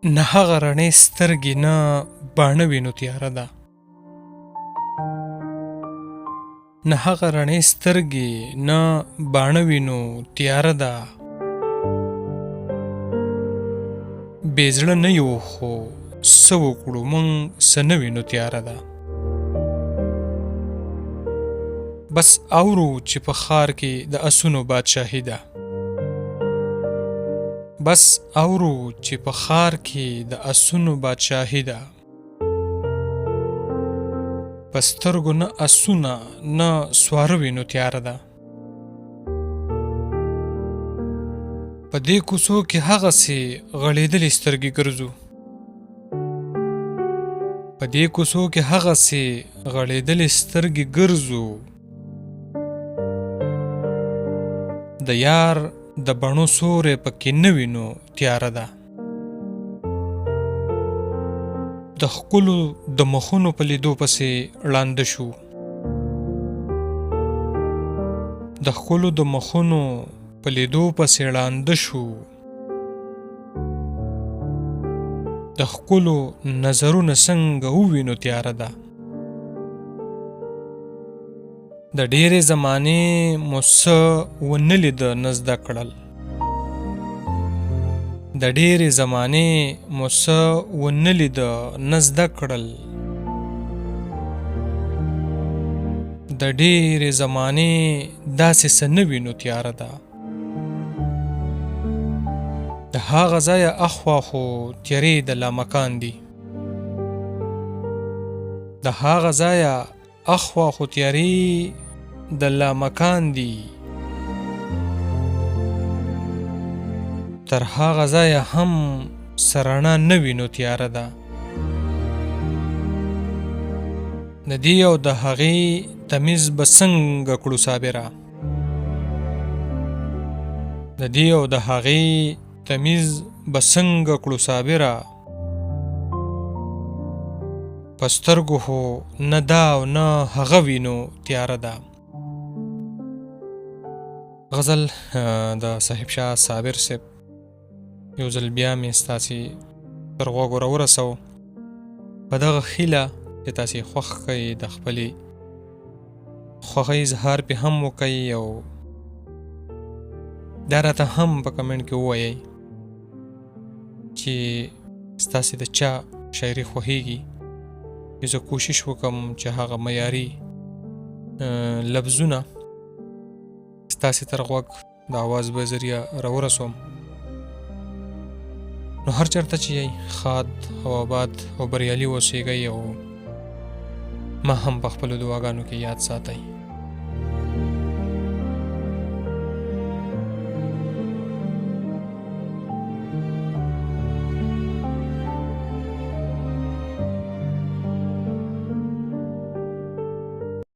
نه هغه رڼې سترګې نه باڼه وینو تیاره ده. نه هغه رڼې سترګې نه باڼه وینو تیاره ده. بې زړه نه یو خو څه وکړو موږ څه نه وینو تیاره ده. بس اورو چې په ښار کې د اسونو بادشاهي ده. بس اورو چې په ښار کې د اسونو بادشاهي ده. په سترګو نه اسونه نه سواره وینو تیاره ده. په دې کوڅو کې هغسې غړېدلې سترګې ګرځو. په دې کوڅو کې هغسې غړېدلې سترګې ګرځو. د یار د بڼو سوری پکې نه وینو تیاره ده. د ښکلو د مخونو په لیدو پسې ړانده شو. د ښکلو د مخونو په لیدو پسې ړانده شو. د ښکلو نظرونه څنګه ووینو تیاره ده. د ډېرې زمانې مو څه ونه لیده نه زده کړل. د ډېرې زمانې مو څه ونه لیده نه زده کړل. د ډېرې زمانې داسې څه نه وینو تیاره ده. د هغه ځایه اخوا خو تیرې د لامکان دي. د هغه ځایه اخوا خو تیارې د لامکان دي. تر هغه ځایه هم څه رڼا نه وینو تیاره ده. د دې او د هغې تمیز به څنګه کړو صابره. د دې او د هغې تمیز به څنګه کړو صابره. په سترګو خو نه دا او نه هغه وینو تیاره ده. غزل د صاحب شاه صابر صاحب یو ځل بیا مې ستاسې تر غوږو راورسو په دغه هیله چې تاسې خوښ کړئ، د خپلې خوښۍ اظهار پې هم وکړئ او دا راته هم په کمنټ کې ووایئ چې ستاسې د چا شاعري خوښیږي، چې زه کوشش وکم چې هغه معیاري لفظونه ستاسې تر غوږ د आवाज به ذریعه راورسوم. نو هر چېرته چې یئ ښاد او آباد او بریالي اوسېږئ او ما هم په خپلو دعاګانو کې یاد ساتئ.